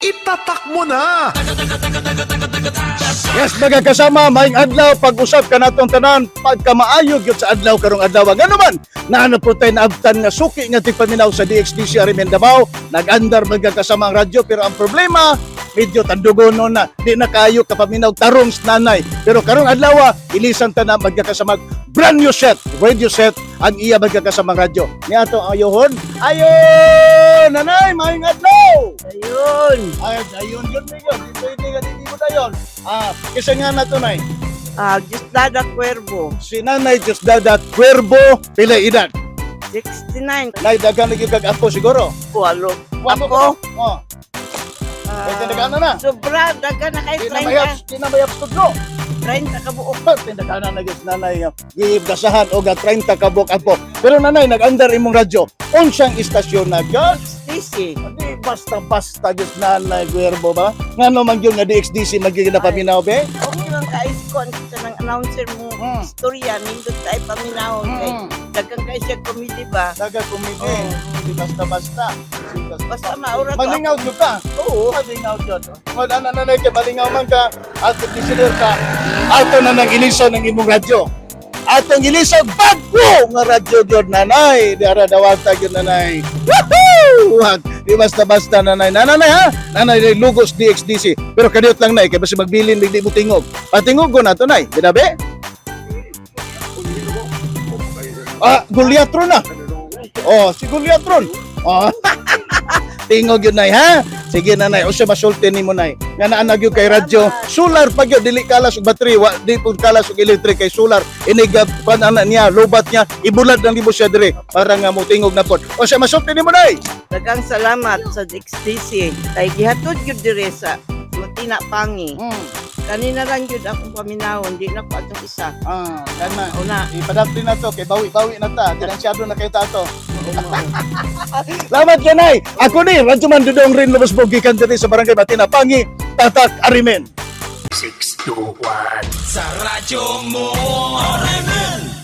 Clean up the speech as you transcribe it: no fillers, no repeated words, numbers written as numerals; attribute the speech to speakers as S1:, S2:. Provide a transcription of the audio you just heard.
S1: Itatak mo na!
S2: Yes, mga kasama, maayong adlaw, pag-usap kanatong tanan, pagkamaayo gyud sa adlaw karong adlaw. Ngano man, naa na po tayo naabtan nga suki nga tigpaminaw sa DXDC Arimen Davao, nag-andar mga kasama ang radyo, pero ang problema, medyo tandugono na, di na kayo kapaminaw tarong sa nanay. Pero karong adlaw, ilisan ta na, magkakasama, brand new set, radio set, ang iya magkakasamang radyo. Niato ang ayohon, ayon! Nanay, maayong adlaw!
S3: Ayun.
S2: Ay, ayun yun, Miguel. Di pwede ka, di mo na yun. Ah, kasi nga na to, Nay.
S3: Ah, Diosdada Cuervo,
S2: Si Nanay Diosdada Cuervo, pila edad?
S3: 69.
S2: Nay, dagan lagi kag apo siguro.
S3: Walo.
S2: Walo
S3: Ako?
S2: ka? Oh, pwede na na na.
S3: Sobra, daga na kay
S2: Di na mayap,
S3: 30.
S2: di na mayap tudlo.
S3: 30 ka buok.
S2: Pwede na na gyud nanay. Gigasahan og 30 ka buok apo. Pero nanay, nag-andar imong radyo. Unsang istasyon na gyud?
S3: DC.
S2: Di basta-basta gyud nanay Cuervo ba? Ngano man gyud nga DXDC magiging napaminaw be?
S3: Okay lang ka iskon sa nang announcer mo istorya nindot kay paminawon kay dagang kay siya comedy ba.
S2: Daga kumidi.
S3: Oo.
S2: Di basta-basta. Di basta.
S3: Basta maura to.
S2: Malingaw jud ka.
S3: Oo.
S2: Malingaw jud. Wala na nanay kay malingaw man ka at listener ka. Ato na nang ilisan ang imong radyo. Atong ilisan bago nga radyo jud nanay. Di ara dawata jud nanay. Woohoo! Wag, di basta-basta nanay. Nanay ha. Nanay day Lugos DXDC. Pero kadiyot lang nay kay basi magbilin bigdi mo tingog. Patingog ko na to nay. Binabi? Ah, Goliatron na. Oh, si Goliatron. Oh. Tingog yun nay ha. Sige nanay, usa masulti nimo nay. Nga naa na gyud kay radyo, solar pa gyud, dili kalas og battery, wa di pud kalas og electric kay solar. Inig kuan ana niya, lobat niya, ibulad lang nimo siya dire para nga motingog na pod. Usa masulti nimo nay.
S3: Dagang salamat sa DXDC. Kay gihatod gyud dire sa Matina Pangi. Kanina lang gyud akong paminawon, di na ko atong isa.
S2: Ah, kana.
S3: Una.
S2: Ipadapli na to kay bawi-bawi na ta. Dinansyado na kay tato.
S3: Oo, mao.
S2: Salamat kanay. Ako ni Radyo Man Dudong rin Lubos gikan diri sa Barangay Matina Pangi, Tatak Arimen.
S4: 6, 2, 1.
S5: Sa radyo mo. Aremen!